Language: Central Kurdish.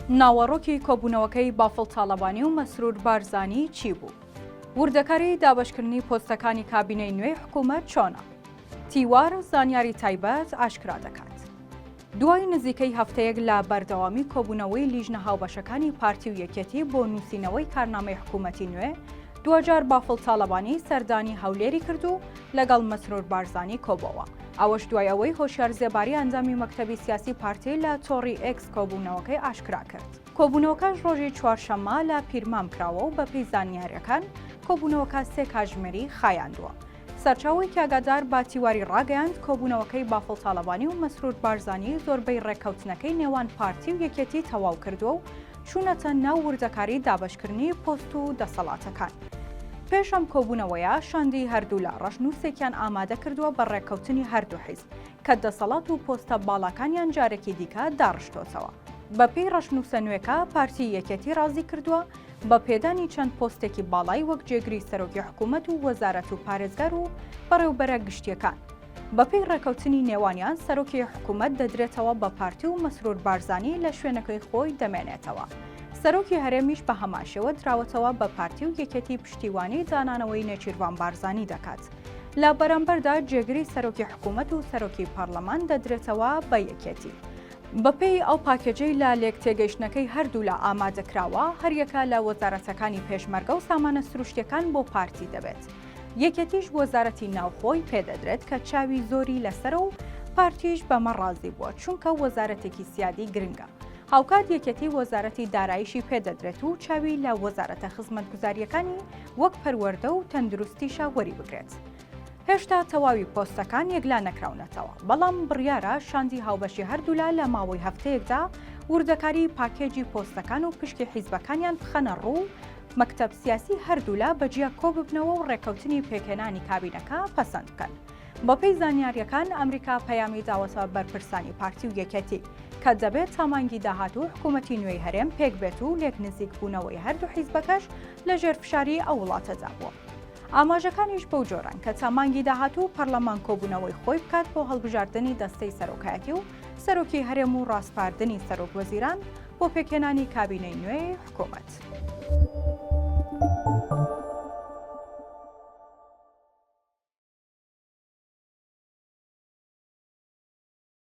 ناوەڕۆکی کۆبوونەوەکەی بافڵ تاڵەبانی و مەسرور بارزانی چی بوو؟ وردەکاری دابەشکردنی پۆستەکانی کابینەی نوێی حکوومەت چۆنە؟ تیوار زانیاری تایبەت ئاشکرا دەکات. دوای نزیکەی هەفتەیەک لە بەردەوامی کۆبوونەوەی لیژنە هاوبەشەکانی پارتی و یەکێتی بۆ نووسینەوەی کارنامەی حکوومەتی نوێ، دواجار بافڵ تاڵەبانی سەردانی هەولێری کرد و لەگەڵ مەسرور بارزانی کۆبۆوە. ئەوەش دوای ئەوەی هۆشیار زێباری ئەندامی مەکتەبی سیاسی پارتی لە تۆڕی ئێکس کۆبوونەوەکەی ئاشکرا کرد. کۆبوونەوەکەش ڕۆژی چوارشەممە لە پیرمام کراوە و بەپێی زانیارییەکان کۆبوونەوەکە سێ کاتژمێری خایاندووە. سەرچاوەیەکی ئاگادار بە تیواری ڕاگەیاند، کۆبوونەوەکەی بافڵ تاڵەبانی و مەسرور بارزانی زۆربەی ڕێککەوتنەکەی نێوان پارتی و یەکێتی تەواو کردووە و چوونەتە ناو وردەکاری دابەشکردنی پۆست و دەسەڵاتەکان. پێش ئەم کۆبوونەوەیە شاندی هەردوولا ڕەشنووسێکیان ئامادە کردووە بە ڕێککەوتنی هەردوو حیزب کە دەسەڵات و پۆستە باڵاکانیان جارێکی دیکە داڕشتۆتەوە. بەپێی ڕەشنووسە نوێکە پارتی یەکێتی ڕازی کردووە بە پێدانی چەند پۆستێکی باڵای وەک جێگری سەرۆکی حکوومەت و وەزارەت و پارێزگار و بەڕێوبەرە گشتییەکان. بەپێی ڕێکەوتنی نێوانیان سەرۆکی حکوومەت دەدرێتەوە بە پارتی و مەسرور بارزانی لە شوێنەکەی خۆی دەمێنێتەوە. سەرۆکی هەرێمیش بە هەمان شێوە دراوەتەوە بە پارتی و یەکێتی پشتیوانی دانانەوەی نێچیرڤان بارزانی دەکات. لە بەرامبەردا جێگری سەرۆکی حکوومەت و سەرۆکی پەڕلەمان دەدرێتەوە بە یەکێتی. بەپێی ئەو پاکێجەی لە لێکتێگەیشتنەکەی هەردوولا ئامادەکراوە، هەریەکە لە وەزارەتەکانی پێشمەرگە و سامانە سروشتییەکان بۆ پارتی دەبێت. یەکێتیش وەزارەتی ناوخۆی پێدەدرێت کە چاوی زۆری لەسەرە و پارتیش بەمە ڕازی بووە، چونکە وەزارەتێکی سیادی گرنگە. هاوکات یەکێتی وەزارەتی داراییشی پێدەدرێت و چاوی لە وەزارەتە خزمەتگوزارییەکانی وەک پەروەردە و تەندروستیشە وەریبگرێت. هێشتا تەواوی پۆستەکان یەکلا نەکراونەتەوە، بەڵام بڕیارە شاندی هاوبەشی هەردوولا لە ماوەی هەفتەیەکدا وردەکاری پاکێجی پۆستەکان و پشکی حیزبەکانیان بخەنە ڕوو و مەکتەب سیاسی هەردوولا بە جیا کۆببنەوە و ڕێککەوتنی پێکهێنانی کابینەکە پەسەند بکەن. بەپێی زانیارییەکان ئەمریکا پەیامی داوەتە بەرپرسانی پارتی و یەکێتی کە دەبێت تا مانگی داهاتوو حکوومەتی نوێی هەرێم پێکبێت و لێکنزیکبوونەوەی هەردوو حیزبەکەش لەژێر فشاری ئەو وڵاتەدا بووە. ئاماژەکانیش بەو جۆرەن کە تا مانگی داهاتوو پەرلەمان کۆبوونەوەی خۆی بکات بۆ هەڵبژاردنی دەستەی سەرۆکایەتی و سەرۆکی هەرێم و ڕاسپاردنی سەرۆک وەزیران بۆ پێکهێنانی کابینەی نوێی حکوومەت.